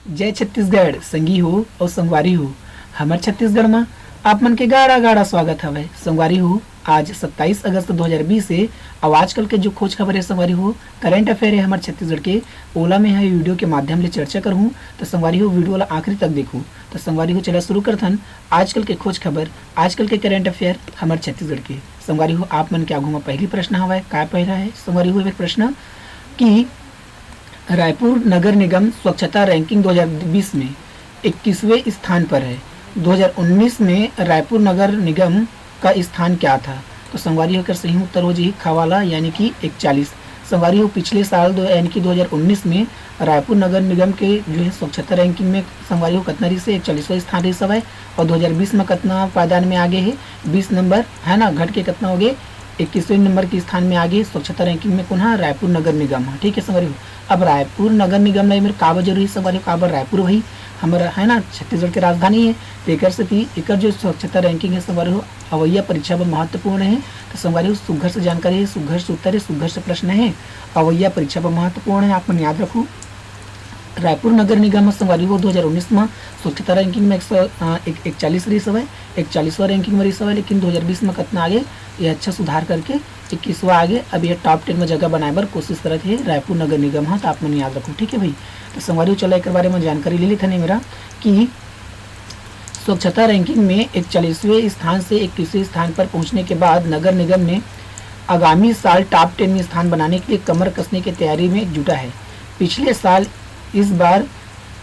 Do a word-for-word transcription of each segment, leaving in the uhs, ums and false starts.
जय छत्तीसगढ़ संगी हो अउ संगवारी हो, हमर छत्तीसगढ़ म आप मन के गाड़ा गाड़ा स्वागत हवय। संगवारी हो, आज सत्ताईस अगस्त दो हज़ार बीस हे। अउ आजकल के जो खोज खबर हे संगवारी हो, करंट अफेयर हे हमर छत्तीसगढ़ के, ओला मैं ह वीडियो के माध्यम ले चर्चा करहूँ। त संगवारी हो, वीडियो ला आखिरी तक देखहू। त संगवारी हो, चला शुरू करथन आजकल के खोज खबर, आजकल के करंट अफेयर हमर छत्तीसगढ़ के। संगवारी हो, आप मन के आगू म पहली प्रश्न हवय, का पहला हे संगवारी हो, एक प्रश्न कि रायपुर नगर निगम स्वच्छता रैंकिंग दो हज़ार बीस में इक्कीसवें स्थान पर है। दो हज़ार उन्नीस में रायपुर नगर निगम का स्थान क्या था? तो संगवारी हो, एकर सही उत्तर हो जाही ख वाला, यानी कि इकतालीस। संगवारी हो, पिछले साल दो, यानी कि दो हज़ार उन्नीस में रायपुर नगर निगम के जो है स्वच्छता रैंकिंग में संगवारी हो कतना रहिस हे, इकतालीसवाँ स्थान रहिस हवय। और दो हज़ार बीस में कतना पायदान में आगे हे? बीस नंबर, है ना, घट के कतना हो गे? इक्कीसवें नंबर के स्थान में आगे स्वच्छता रैंकिंग में कोन ह? रायपुर नगर निगम ह। ठीक है संगवारी हो, अब रायपुर नगर निगम ला एमेर काबर जरूरी संगवारी हो, काबर रायपुर वही हमर, है ना, छत्तीसगढ़ के राजधानी है। तो एकर सेती एकर जो स्वच्छता रैंकिंग है संगवारी हो, अवैया परीक्षा बर महत्वपूर्ण है। तो संगवारी हो, सुघर से जानकारी है, सुघर से उत्तर है, सुघर से प्रश्न है, अवैया परीक्षा बर महत्वपूर्ण है, आप मन याद रखू। रायपुर नगर निगम ह संगवारी हो दो हज़ार उन्नीस म स्वच्छता रैंकिंग में एक सौ, अ, एक, इकतालीस रहिस हवय, इकतालीसवाँ रैंकिंग में रहिस हवय, लेकिन दो हज़ार बीस में कतना आगे, ये अच्छा सुधार करके इक्कीसवाँ आगे, अब ये टॉप टेन में जगह बनाए बर कोशिश करत हे रायपुर नगर निगम ह, तो आप मन याद रखो, ठीक है भाई। तो संगवारी हो, चला एकर बारे में जानकारी ले लेथन मेरा कि स्वच्छता रैंकिंग में इकतालीसवें स्थान से इक्कीसवें स्थान पर पहुंचने के बाद नगर निगम ने आगामी साल टॉप टेन में स्थान बनाने के लिए कमर कसने की तैयारी में जुटा है। पिछले साल इस बार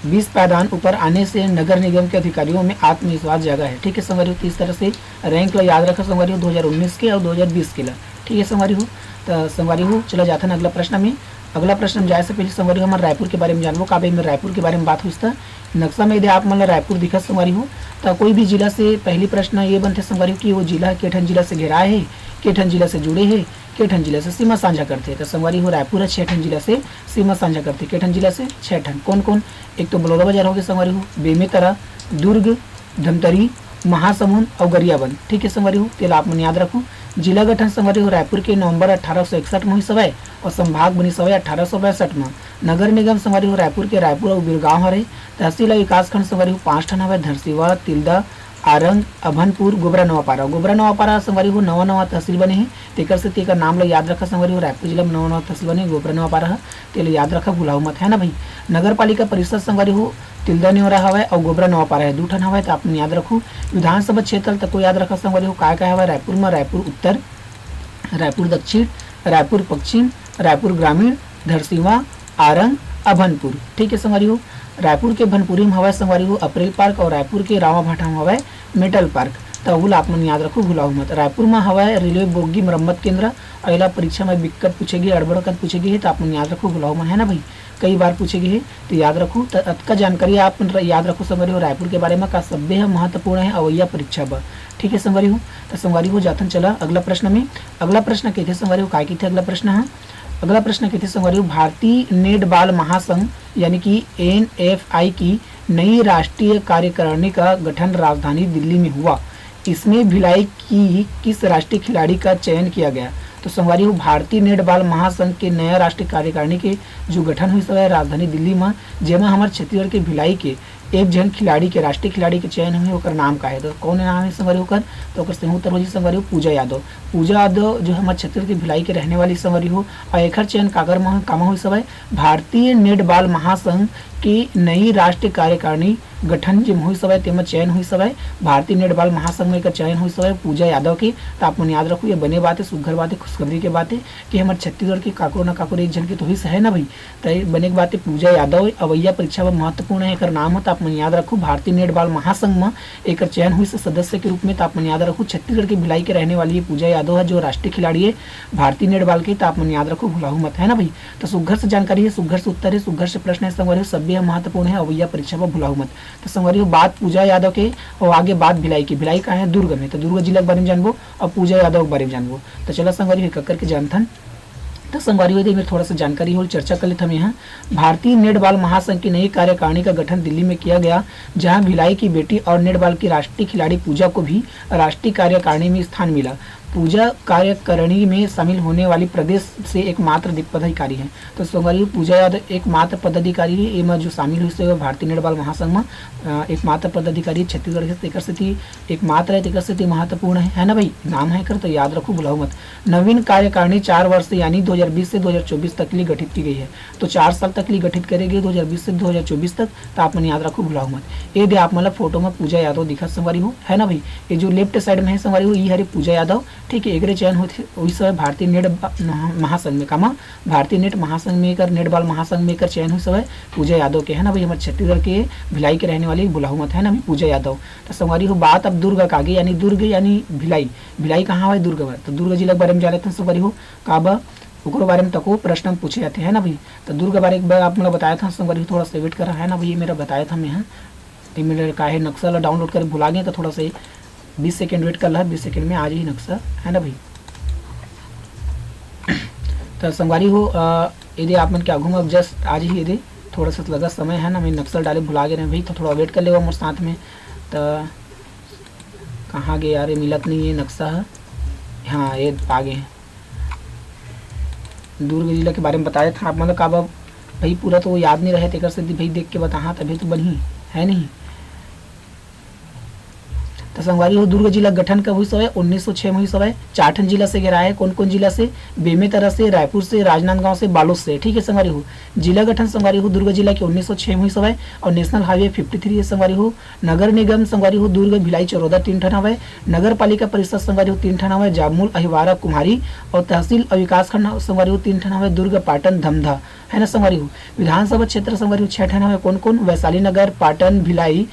बीस पायदान ऊपर आने से नगर निगम के अधिकारियों में आत्मविश्वास जागा है। ठीक है संगवारी हो, तो इस तरह से रैंक ला याद रखा संगवारी हो, दो हज़ार उन्नीस के और दो हज़ार बीस के ला। ठीक है संगवारी हो, तो संगवारी हो, चला जाथन अगला प्रश्न में। अगला प्रश्न में जाए से पहले संगवारी हो, हमर रायपुर के बारे में जानबो। काबर में रायपुर के बारे में बात होइस त नक्शा में यदि आप मन ला रायपुर दिखत संगवारी हो, त कोई भी जिला से पहली प्रश्न ये बनथे संगवारी हो कि वो जिला के ठन जिला से घेराए हे, के ठन जिला से जुड़े हे, के ठन जिला से सीमा साझा करथे। त संगवारी हो, रायपुर ह छह ठन जिला से सीमा साझा करथे। के ठन जिला से? छह ठन। कौन कौन? एक तो बलौदाबाजार हो गए संगवारी हो, बेमेतरा, दुर्ग, धमतरी, महासमुंद अउ गरियाबंद। ठीक है संगवारी हो, तेला आप मन याद रखू। जिला गठन संगवारी हो रायपुर के नवंबर अठारह सौ इकसठ में होइस हवय अउ संभाग बनिस हवय अठारह सौ पैंसठ में। नगर निगम संगवारी हो रायपुर के रायपुर अउ बिरगांव हरे। तहसील अउ विकासखंड संगवारी हो पांच ठन हवय, धरसीवा, तिल्दा, आरंग, अभनपुर, गोबरा नवापारा। गोबरा नवापारा संगवारी हो नवा नवा तहसील बने हे, तेकर से तेकर नाम ल याद रखा संगवारी हो, रायपुर जिला में नवा नवा तहसील बने हे, गोबरा नवापारा ह, तेला याद रखा, भुलाहू मत, है ना भाई। नगर पालिका परिषद संगवारी हो तिल्दा नेवरा हवय अउ गोबरा नवापारा हे, दू ठन हवय, त आप मन याद रखू। विधानसभा क्षेत्र तको याद रखा संगवारी हो, काय काय हवय रायपुर म? रायपुर उत्तर, रायपुर दक्षिण, रायपुर पश्चिम, रायपुर ग्रामीण, धरसीवा, आरंग, अभनपुर। ठीक है संगवारी हो, रायपुर के भनपुरी में हवय संगवारी हो अप्रैल पार्क अउ रायपुर के रावाभाटा में हवय मेटल पार्क। त उला आप मन याद रखू, भुलाहू मत। रायपुर में हवय रेलवे बोगी मरम्मत केंद्र, अउ एला परीक्षा में बिक्कट पूछे गे, अड़बड़ कन पूछे गे हे, त आप मन याद रखू, भुलाहू मत, है ना भाई, कई बार पूछे गे हे, त याद रखू। त अतका जानकारी आप मन र-, याद रखू संगवारी हो रायपुर के बारे में, का सब्बे ह महत्वपूर्ण है अवैया परीक्षा बर। ठीक है संगवारी हो, त संगवारी हो जाथन चला अगला प्रश्न में। अगला प्रश्न कहिथे संगवारी हो, काय कहिथे अगला प्रश्न ह? अगला प्रश्न कहिथे संगवारी हो, भारतीय नेटबॉल महासंघ यानी कि एन एफ आई की नई राष्ट्रीय कार्यकारिणी का गठन राजधानी दिल्ली में हुआ। इसमें भिलाई की किस राष्ट्रीय खिलाड़ी का चयन किया गया? तो संगवारी हो, भारतीय नेटबॉल महासंघ के नया राष्ट्रीय कार्यकारिणी के जो गठन होइस हवय राजधानी दिल्ली म, जेमा हमर छत्तीसगढ़ के भिलाई के एक झन खिलाड़ी के, राष्ट्रीय खिलाड़ी के चयन होइस हे, ओकर नाम का हे? तो कौन नाम हे संगवारी हो ओकर? तो ओकर सही उत्तर हो जाही संगवारी हो पूजा यादव। पूजा यादव जो हमर छत्तीसगढ़ के भिलाई के रहने वाली संगवारी हो, अउ एखर चयन काकर म, कामा होइस हवय? भारतीय नेटबॉल महासंघ के नई राष्ट्रीय कार्यकारिणी गठन जेमा होइस हवय, तेमा चयन होइस हवय, भारतीय नेटबॉल महासंघ में एकर चयन होइस हवय पूजा यादव के। त आप मन याद रखू, ये बने बात हे, सुघर बात हे, खुशखबरी के बात हे कि हमर छत्तीसगढ़ के काकरो ना काकरो एक झन के तो होइस हे ना भाई। त ये बने के बात हे, पूजा यादव अवैया परीक्षा बर महत्वपूर्ण हे एकर नाम ह। त आप मन याद रखू, भारतीय नेटबॉल महासंघ म एकर चयन होइस हे सदस्य के रूप में। त आप मन याद रखू, छत्तीसगढ़ के भिलाई के रहने वाली ये पूजा यादव ह, जो राष्ट्रीय खिलाड़ी हे भारतीय नेटबॉल के। त आप मन याद रखू, भुलाहू मत, है ना भाई। त सुघर से जानकारी हे, सुघर से उत्तर हे, सुघर से प्रश्न हे संगवारी हो, सब्बे ह महत्वपूर्ण हे अवैया परीक्षा बर, भुलाहू मत। त संगवारी हो, बात पूजा यादव के अउ आगे बात भिलाई के। भिलाई कहाँ हे? दुर्ग में। त दुर्ग जिला के बारे में जानबो अउ पूजा यादव के बारे में जानबो। त चला संगवारी हो, एक एक करके जानथन। त संगवारी हो, एदे मेर थोड़ा सा जानकारी हो, चर्चा कर लेथन यहाँ। भारतीय नेटबॉल महासंघ की नई कार्यकारिणी का गठन दिल्ली में किया गया, जहां भिलाई की बेटी और नेटबॉल की राष्ट्रीय खिलाड़ी पूजा को भी राष्ट्रीय कार्यकारिणी में स्थान मिला। पूजा कार्यकारिणी में शामिल होने वाली प्रदेश से एकमात्र दि-, पदाधिकारी है। तो संगवारी हो, पूजा यादव एकमात्र पदाधिकारी है, एमा जो शामिल हुई से भारतीय नेट बाल महासंघ में, अ, एकमात्र पदाधिकारी छत्तीसगढ़ के, तेकर सेती एकमात्र है, तेकर सेती महत्वपूर्ण है, है ना भाई? नाम है कर तो याद रखो, भुलाओ मत। नवीन कार्यकारिणी चार वर्ष यानी दो हज़ार बीस से दो हज़ार चौबीस तक के लिए गठित की गई है। तो चार साल तक के लिए गठित करे गए, दो हज़ार बीस से दो हज़ार चौबीस तक। तो आप मन याद रखो, भुलाओ मत। ये दे आप मन ला फोटो में पूजा यादव दिखत संगवारी हो, है ना भाई? ये जो लेफ्ट साइड में है संगवारी हो, ये हरे पूजा यादव, ठीक है। एकरे चयन होत हे, वही समय भारतीय नेट बा-, महा-, महासंघ में, कामा भारतीय नेट महासंघ में एकर, नेट बाल महासंघ में एकर चयन हुई समय पूजा यादव के, है ना भाई? हमारे छत्तीसगढ़ के भिलाई के रहने वाली, भुलाओ मत, है ना भाई? पूजा यादव। तो संगवारी हो, बात अब दुर्ग का आगे, यानी दुर्ग यानी भिलाई। भिलाई कहाँ है? दुर्ग में। तो दुर्ग जिला के बारे में जाने थे संगवारी हो, काबर ओकरो बारे में तको प्रश्न पूछे जाते हैं ना भाई। तो दुर्ग बारे एक बार आप मतलब बताया था संगवारी हो, थोड़ा सा वेट कर रहा है ना भाई, ये मेरा बताया था मैं, हाँ। ये मेरे का है, नक्शा ला डाउनलोड कर भुला गए, तो थोड़ा सा बीस सेकंड वेट कर ला, बीस सेकंड में आ जाही नक्शा, है ना भाई। तो संगवारी हो, अ, यदि आप मन के आगू में जस्ट आ जाही, यदि थोड़ा सा लगा समय है ना, मैं नक्शा डाले भुला गए रहे भाई, तो थोड़ा वेट कर लेवा मोर साथ में। तो कहाँ गए यार, ये मिलत नहीं है नक्शा है। हाँ, ये आ गए हैं। दुर्ग जिला के बारे में बताया था आप मन ला, काबर भाई पूरा तो वो याद नहीं रहे, तेकर सेती भाई देख के बताहा तभी तो बनही, है नहीं? तो संगवारी हो, दुर्ग जिला गठन कब हुई सवय? उन्नीस सौ छह में हुई सवय। चार ठन जिला से घेराए है। कौन कौन जिला से? बेमेतरा से, रायपुर से, राजनांदगांव से, बालोद से। ठीक है संगवारी हो, जिला गठन संगवारी हो दुर्ग जिला के उन्नीस सौ छह में हुई सवय। और नेशनल हाईवे फिफ्टी थ्री है संगवारी हो। नगर निगम संगवारी हो दुर्ग भिलाई चरोदा तीन ठन हवय। नगर पालिका परिषद संगवारी हो तीन ठन हवय, जामुल, अहिवारा, कुम्हारी। और तहसील और विकासखंड संगवारी हो तीन ठन हवय, दुर्ग, पाटन, धमधा, है ना संगवारी हो। विधानसभा क्षेत्र संगवारी हो छह ठन हवय, कौन कौन? वैशाली नगर, पाटन, भिलाई,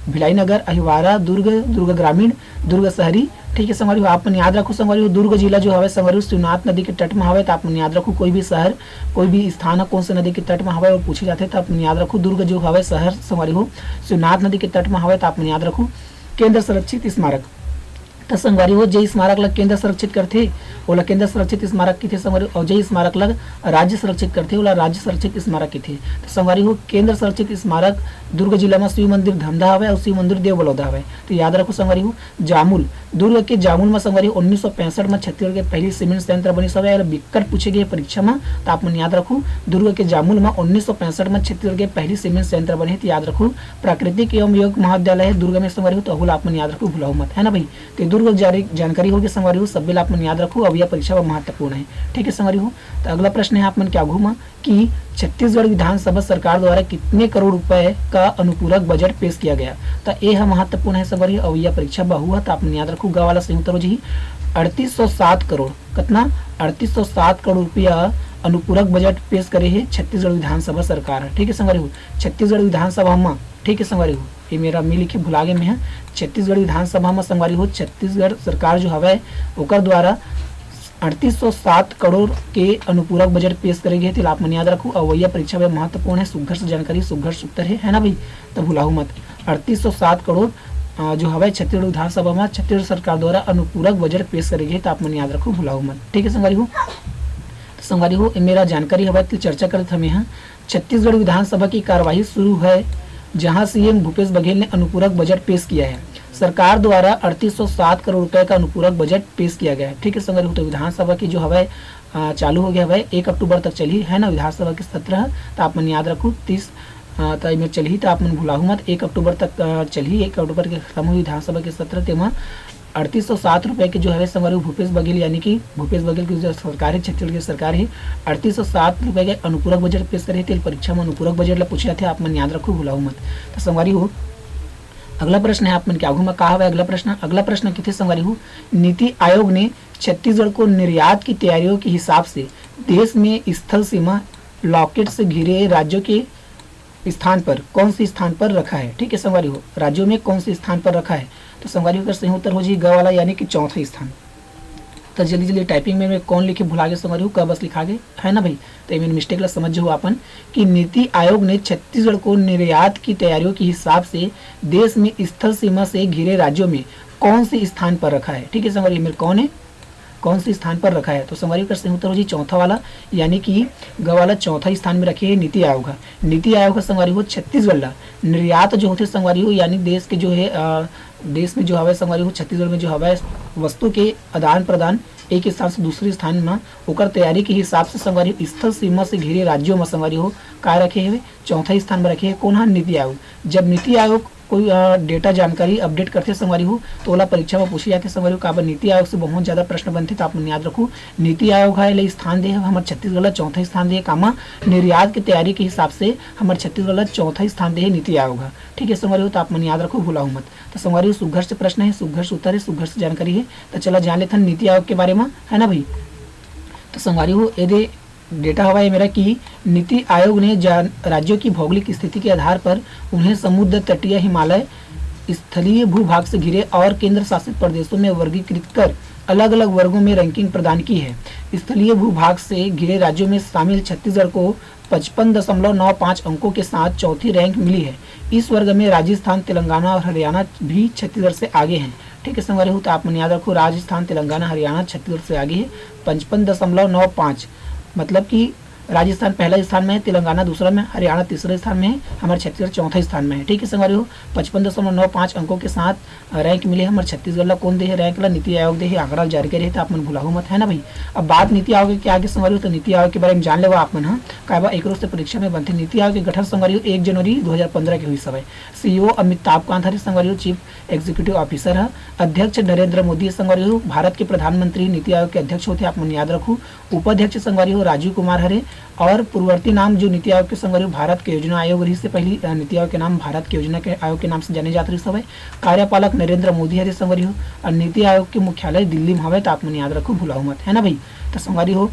भिलाई नगर, अहिवारा, दुर्ग, दुर्ग ग्रामीण, दुर्ग शहरी। ठीक है संगवारी हो, आप मन याद रखो संगवारी हो, दुर्ग जिला जो हवय संगवारी हो शिवनाथ नदी के तट में हवय, तो आप मन याद रखो कोई भी शहर, कोई भी स्थान ह कौन से नदी के तट में हवय और पूछे जाथे, तो आप मन याद रखो दुर्ग जो हवय शहर संगवारी हो शिवनाथ नदी के तट में हवय, तो आप मन याद रखो केंद्र संरक्षित स्मारक। त संगवारी हो, जे स्मारक ला केंद्र संरक्षित करथे, ओला केंद्र संरक्षित स्मारक कहिथे संगवारी हो, अउ जे स्मारक ला राज्य संरक्षित करथे, ओला राज्य संरक्षित स्मारक कहिथे। त संगवारी हो, केंद्र संरक्षित स्मारक दुर्ग जिला म शिव मंदिर धमधा हवय अउ शिव मंदिर देवबलौदा हवय। त याद रखो संगवारी हो, जामुल, दुर्ग के जामुल म संगवारी हो, उन्नीस सौ पैंसठ म छत्तीसगढ़ के पहली सीमेंट संयंत्र बनिस हवय। एला बिक्कट पूछे गे परीक्षा म, त आप मन याद रखो, दुर्ग के जामुल म उन्नीस सौ पैंसठ म छत्तीसगढ़ के पहली सीमेंट संयंत्र बने हे। त याद रखो, प्राकृतिक एवं योग महाविद्यालय है दुर्ग में संगवारी हो, त ओहू ला आप मन याद रखो, भुलाओ मत, है ना भाई। तो ये दुर्ग जारी जानकारी होगी संगवारी हो, सब्बे ला आप मन याद रखो, अब यह परीक्षा बर महत्वपूर्ण है। ठीक है संगवारी हो, तो अगला प्रश्न है आप मन के आगू मा कि छत्तीसगढ़ विधानसभा सरकार द्वारा कितने करोड़ रुपए का अनुपूरक बजट पेश किया गया। तो ये ह महत्वपूर्ण है संगवारी हो, अब यह परीक्षा बर हुआ, तो आप मन याद रखो, ग वाला सही उत्तर हो जाही अड़तीस सौ सात करोड़। कतना? अड़तीस सौ सात करोड़ रुपया अनुपूरक बजट पेश करे हे छत्तीसगढ़ विधानसभा सरकार ह। ठीक है संगवारी हो, छत्तीसगढ़ विधानसभा म, ठीक है संगवारी हो, ये मेरा मैं लिखे भुला गए मैं ह। छत्तीसगढ़ विधानसभा म संगवारी हो, छत्तीसगढ़ सरकार जो हवय ओकर द्वारा अड़तीस सौ सात करोड़ के अनुपूरक बजट पेश करे गे हे, तेला आप मन याद रखो। अवइया परीक्षा बर महत्वपूर्ण है, सुघर से जानकारी, सुघर से उत्तर है, है ना भाई? त भुलाहू मत। अड़तीस सौ सात करोड़, अ, जो हवय छत्तीसगढ़ विधानसभा म छत्तीसगढ़ सरकार द्वारा अनुपूरक बजट पेश करे गे हे, त आप मन याद रखो, भुलाहू मत। ठीक है संगवारी हो, त संगवारी हो, ए मेरा जानकारी हवय, तेला चर्चा करत हमें ह। छत्तीसगढ़ विधानसभा की कार्यवाही शुरू है, जहां सीएम भूपेश बघेल ने अनुपूरक बजट पेश किया है। सरकार द्वारा अड़तीस सौ सात करोड़ रुपए का अनुपूरक बजट पेश किया गया है। ठीक है संगवारी हो, तो विधानसभा की जो हवय, अ, चालू हो गया हवय, एक अक्टूबर तक चलही, है ना, विधानसभा के सत्र ह, त आप मन याद रखो, तीस, अ, त एमे चलही, त आप मन भुलाहू मत, एक अक्टूबर तक, अ, चलही, एक अक्टूबर के खत्म होही विधानसभा के सत्र, तेमा अड़तीस सौ सात रुपए के जो हवय संगवारी हो भूपेश बघेल, यानी कि भूपेश बघेल की जो सरकार है, छत्तीसगढ़ की सरकार है, अड़तीस सौ सात रुपए के अनुपूरक बजट पेश करे हे, तेला परीक्षा में अनुपूरक बजट ला पूछे जाथे, आप मन याद रखो, भुलाहू मत। त संगवारी हो, अगला प्रश्न है आप मन के आगू में, का हवय अगला प्रश्न? अगला प्रश्न किथे संगवारी हो, नीति आयोग ने छत्तीसगढ़ को निर्यात की तैयारियों के हिसाब से देश में स्थल सीमा लॉकेट से घिरे राज्यों के स्थान पर, कौन से स्थान पर रखा है? ठीक है संगवारी हो, राज्यों में कौन से स्थान पर रखा है? तो संगवारी हो, एकर सही उत्तर हो जाही ग वाला, यानी कि चौथा स्थान। तो जल्दी जल्दी टाइपिंग में मैं कौन लिखे भुला गए संगवारी हो, क बस लिखा गए, है ना भाई? तो ये मेरी मिस्टेक ला समझ जाओ आपन कि नीति आयोग ने छत्तीसगढ़ को निर्यात की तैयारियों के हिसाब से देश में स्थल सीमा से घिरे राज्यों में कौन से स्थान पर रखा है। ठीक है संगवारी, ये मेरे कौन है? कौन से स्थान पर रखा है? तो संगवारी हो, एकर सही उत्तर हो जी चौथा वाला, यानी कि ग वाला चौथा स्थान में रखे है नीति आयोग ह। नीति आयोग ह संगवारी हो छत्तीसगढ़ ला निर्यात जो होथे संगवारी हो, यानी देश के जो है, अ, देश में जो हवय संगवारी हो, छत्तीसगढ़ में जो हवय वस्तु के आदान प्रदान एक स्थान से दूसरे स्थान म, ओकर तैयारी के हिसाब से संगवारी हो, स्थल सीमा से घिरे राज्यों म संगवारी हो, का रखे हवे? चौथा स्थान म रखे हे। कोन ह? नीति आयोग। जब नीति आयोग कोई, अ, data जानकारी update करथे संगवारी हो, तो ओला परीक्षा म पूछे जाथे संगवारी हो। काबर नीति आयोग से बहुत ज्यादा प्रश्न बनथे, त आप मन याद रखू, नीति आयोग ह एला स्थान दे हे, हमर छत्तीसगढ़ ला चौथा स्थान दे हे। कामा? निर्यात के तैयारी के हिसाब से हमर छत्तीसगढ़ ला चौथा स्थान दे हे नीति आयोग ह। ठीक है संगवारी हो, त आप मन याद रखू, भुलाहू मत। त संगवारी हो, सुघर से प्रश्न हे, सुघर से उत्तर हे, सुघर से जानकारी हे। त चला जान लेथन नीति आयोग के बारे म, है ना भाई? त संगवारी हो, एदे data हवा ये मेरा कि नीति आयोग ने जान-, राज्यों की भौगोलिक स्थिति के आधार पर उन्हें समुद्र तटीय, हिमालय, स्थलीय भूभाग से घिरे और केंद्र शासित प्रदेशों में वर्गीकृत कर अलग-अलग वर्गों में ranking प्रदान की है। स्थलीय भूभाग से घिरे राज्यों में शामिल छत्तीसगढ़ को पचपन दशमलव नौ पाँच अंकों के साथ चौथी rank मिली है। इस वर्ग में राजस्थान, तेलंगाना और हरियाणा भी छत्तीसगढ़ से आगे हैं। ठीक है संगवारी हो, त आप मन याद रखो, राजस्थान, तेलंगाना, हरियाणा छत्तीसगढ़ से आगे है, पचपन दशमलव नौ पाँच, मतलब कि राजस्थान पहला स्थान में है, तेलंगाना दूसरा में, हरियाणा तीसरे स्थान में है, हमारे छत्तीसगढ़ चौथा स्थान में है। ठीक है संगवारी हो, पचपन दशमलव नौ पाँच अंकों के साथ rank मिले हमर छत्तीसगढ़ ला। कोन दे हे rank ला? नीति आयोग दे हे, आंकड़ा ला जारी करे हे, त आप मन भुलाहू मत, है ना भाई? अब बात नीति आयोग के आगे संगवारी हो, त नीति आयोग के बारे में जान लेवा आप मन ह, काबर एकरो से परीक्षा में बनथे। नीति आयोग के गठन संगवारी हो एक जनवरी दो हज़ार पन्द्रह के हुई हवय। CEO अमिताभ कांत हरे संगवारी हो chief executive officer ह। अध्यक्ष नरेंद्र मोदी संगवारी हो, भारत के प्रधानमंत्री नीति आयोग के अध्यक्ष होथे, आप मन याद रखू। उपाध्यक्ष संगवारी हो राजीव कुमार हरे, और पूर्ववर्ती नाम जो नीति आयोग के संगवारी हो भारत के योजना आयोग रहिस हे, पहली, अ, नीति आयोग के नाम भारत के योजना के आयोग के नाम से जाने जात रहिस हवय। कार्यपालक नरेंद्र मोदी हरे संगवारी हो, और नीति आयोग के मुख्यालय दिल्ली में हवय, त आप मन याद रखू, भुलाहू मत, है ना भाई? त संगवारी हो,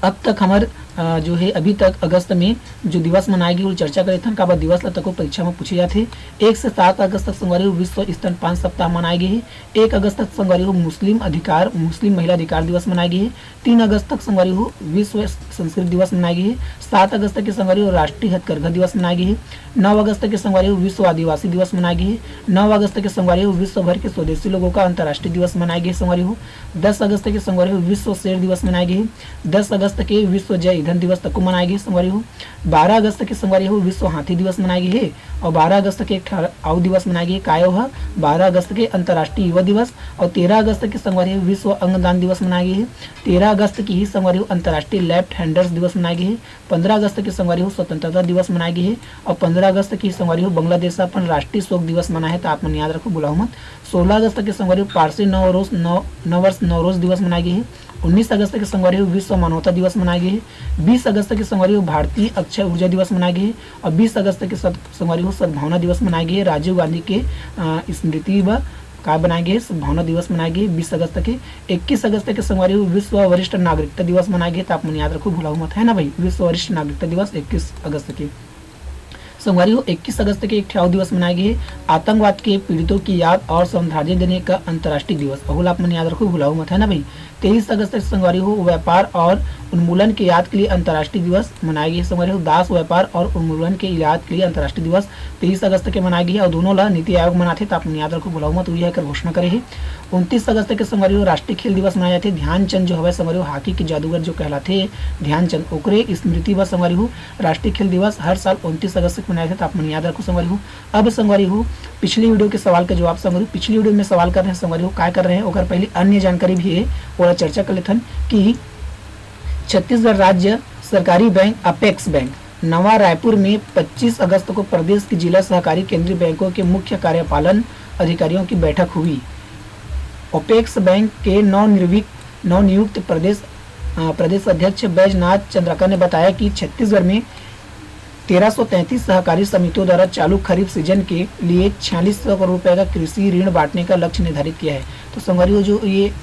अब तक हमर, अ, जो है अभी तक अगस्त में जो दिवस मनाए गे, वो चर्चा करे थन, काबर दिवस ला तको परीक्षा में पूछे जाथे। एक से सात अगस्त तक संगवारी हो विश्व स्तनपान सप्ताह मनाए गे हे। एक अगस्त तक संगवारी हो मुस्लिम अधिकार, मुस्लिम महिला अधिकार दिवस मनाए गे हे। तीन अगस्त तक संगवारी हो विश्व संस्कृत दिवस मनाए गे हे। सात अगस्त के संगवारी हो राष्ट्रीय हथकरघा दिवस मनाए गे हे। नौ अगस्त के संगवारी हो विश्व आदिवासी दिवस मनाए गे हे। नौ अगस्त के संगवारी हो विश्व भर के स्वदेशी लोगों का अंतर्राष्ट्रीय दिवस मनाए गे हे संगवारी हो। दस अगस्त के संगवारी हो विश्व शेर दिवस मनाए गे हे। दस अगस्त के विश्व जय ईंधन दिवस तको मनाए गे हे संगवारी हो। बारह अगस्त के संगवारी हो विश्व हाथी दिवस मनाए गे हे, और बारह अगस्त के एक ठा अउ दिवस मनाए गे हे, काय ओह? बारह अगस्त के अंतर्राष्ट्रीय युवा दिवस, और तेरह अगस्त के संगवारी हो विश्व अंगदान दिवस मनाए गे हे। तेरह अगस्त के ही संगवारी हो अंतर्राष्ट्रीय left handers दिवस मनाए गे हे। पन्द्रह अगस्त के संगवारी हो स्वतंत्रता दिवस मनाए गे हे, और पन्द्रह अगस्त के ही संगवारी हो बांग्लादेश अपन राष्ट्रीय शोक दिवस मनाए हे, त आप मन याद रखो, भुलाहू मत। सोलह अगस्त के संगवारी हो पारसी नवरोज, नव-, नववर्ष नवरोज दिवस मनाए गे हे। उन्नीस अगस्त के संगवारी हो विश्व मानवता दिवस मनाए गे हे। बीस अगस्त के संगवारी हो भारतीय अक्षय ऊर्जा दिवस मनाए गे हे, और बीस अगस्त के सद-, संगवारी हो सद्भावना दिवस मनाए गे हे। राजीव गांधी के, अ, स्मृति ब का बनाए गे हे? सद्भावना दिवस मनाए गे हे बीस अगस्त के। इक्कीस अगस्त के संगवारी हो विश्व वरिष्ठ नागरिकता दिवस मनाए गे हे, त आप मन याद रखो, भुलाहू मत, है ना भाई, विश्व वरिष्ठ नागरिकता दिवस इक्कीस अगस्त के। संगवारी हो, इक्कीस अगस्त के एक ठे अउ दिवस मनाए गे हे, आतंकवाद के पीड़ितों की याद और श्रद्धांजलि देने का अंतर्राष्ट्रीय दिवस। अहू ला आप मन याद रखो, भुलाहू मत, है ना भाई। तेईस अगस्त के संगवारी हो व्यापार और उन्मूलन के याद के लिए अंतर्राष्ट्रीय दिवस मनाए गे हे। संगवारी हो, दास व्यापार और उन्मूलन के याद के लिए अंतर्राष्ट्रीय दिवस तेईस अगस्त के मनाए गे हे, और दोनों ला नीति आयोग मनाथे, त आप मन याद रखो, भुलाहू मत, उही ह एकर घोषणा करे हे। उनतीस अगस्त के संगवारी हो राष्ट्रीय खेल दिवस मनाए जाथे। ध्यानचंद जो हवय संगवारी हो हॉकी के जादूगर जो कहलाथे ध्यानचंद, ओकरे स्मृति बर संगवारी हो राष्ट्रीय खेल दिवस हर साल उनतीस अगस्त के मनाए जाथे, त आप मन याद रखो संगवारी हो। अब संगवारी हो, पिछली video के सवाल का जवाब संगवारी हो, पिछली video में सवाल कर रहे हैं संगवारी हो, काय कर रहे हैं, ओकर पहले अन्य जानकारी भी है, ओला चर्चा कर लेथन कि छत्तीसगढ़ राज्य सरकारी बैंक अपेक्स बैंक नवा रायपुर में पच्चीस अगस्त को प्रदेश के जिला सहकारी केंद्रीय बैंकों के मुख्य कार्यपालन अधिकारियों की बैठक हुई। अपेक्स बैंक के नवनिर्विक-, नवनियुक्त प्रदेश, अ, प्रदेश अध्यक्ष बैजनाथ चंद्राकर ने बताया कि छत्तीसगढ़ में तेरह सौ तैंतीस सहकारी समितियों द्वारा चालू खरीफ सीजन के लिए छियालीस सौ करोड़ रुपए का कृषि ऋण बांटने का लक्ष्य निर्धारित किया है। तो संगवारी हो, जो ये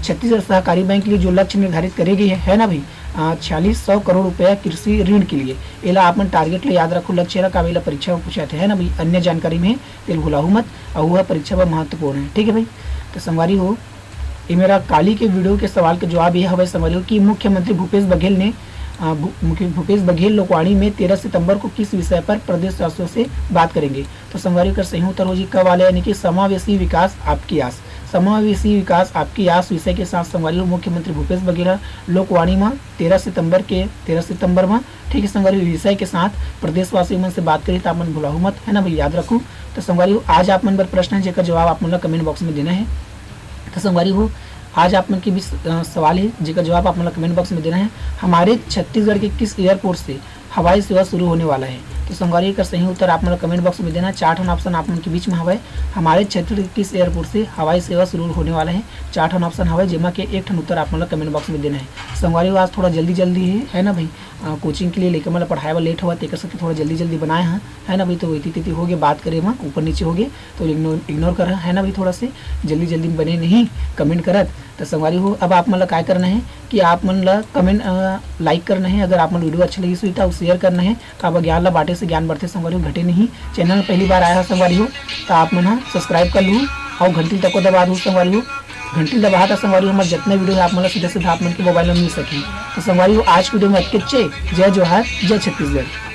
छत्तीसगढ़ सहकारी बैंक के लिए जो लक्ष्य निर्धारित करे गए है, है ना भाई, अ, छियालीस सौ करोड़ रुपया कृषि ऋण के लिए, एला आप मन target ले याद रखो, लक्ष्य ला, काबर एला परीक्षा में पूछे जाथे, है ना भाई, अन्य जानकारी में तेल भुलाहू मत, और वह परीक्षा बर महत्वपूर्ण है, ठीक है भाई। तो संगवारी हो, ये मेरा काली के video के सवाल के जवाब ये हवय संगवारी हो कि मुख्यमंत्री भूपेश बघेल ने, अ, भू-, मुख्य-, भूपेश बघेल लोकवाणी में तेरह सितंबर को किस विषय पर प्रदेशवासियों से बात करेंगे? तो संगवारी हो, एकर सही उत्तर हो जी क वाले, यानी कि समावेशी विकास आपकी आस। समावेशी विकास आपकी आस विषय के साथ संगवारी हो मुख्यमंत्री भूपेश बघेल ह लोकवाणी म तेरह सितंबर के, तेरह सितंबर म, ठीक है संगवारी हो, विषय के साथ प्रदेशवासी मन से बात करी, त आप मन भुलाहू मत, है ना भाई, याद रखू। तो संगवारी हो, आज आप मन बर प्रश्न है, जेकर जवाब आप मन ला कमेंट बॉक्स में देना है। तो संगवारी हो, आज आप मन के बीच, अ, सवाल है, जेकर जवाब आप मन ला कमेंट बॉक्स में देना है। हमारे छत्तीसगढ़ के किस एयरपोर्ट से हवाई सेवा शुरू होने वाला है? तो संगवारी, एकर सही उत्तर आप मन ला कमेंट बॉक्स में देना है। चार ठन ऑप्शन आप मन के बीच में हवय, हमारे छत्तीसगढ़ के किस एयरपोर्ट से हवाई सेवा शुरू होने वाला है। चार ठन ऑप्शन हवय, जेमा के एक ठन उत्तर आप मन ला कमेंट बॉक्स में देना है। संगवारी हो, आज थोड़ा जल्दी जल्दी है, है ना भाई, अ, कोचिंग के लिए लइका मन ला पढ़ाए बर लेट होवत, तेकर सेती थोड़ा जल्दी जल्दी बनाए हन, है ना भाई। तो इति तिति हो गे, बात करे म ऊपर नीचे हो गे, तो इग्नोर, इग्नोर कर, है ना भाई। थोड़ा से जल्दी जल्दी बने नहीं कमेंट करत। तो संगवारी हो, अब आप मन ला काय करना है कि आप मन ला कमेंट, अ, लाइक करना है, अगर आप मन वीडियो अच्छा लगिस होही, तो शेयर करना है। काबर ज्ञान ला बांटे से ज्ञान बढ़थे संगवारी हो, घटे नहीं। चैनल में पहली बार आया है संगवारी हो, तो आप मन ह सब्सक्राइब कर लू, और घंटी तको दबा दू संगवारी हो। घंटी दबाहा त संगवारी हो, हमर जितना वीडियो है आप मन ला सीधा सीधा आप मन के मोबाइल में मिल सकी। तो संगवारी हो, आज के वीडियो में अतकेच हे। जय जोहार, जय छत्तीसगढ़।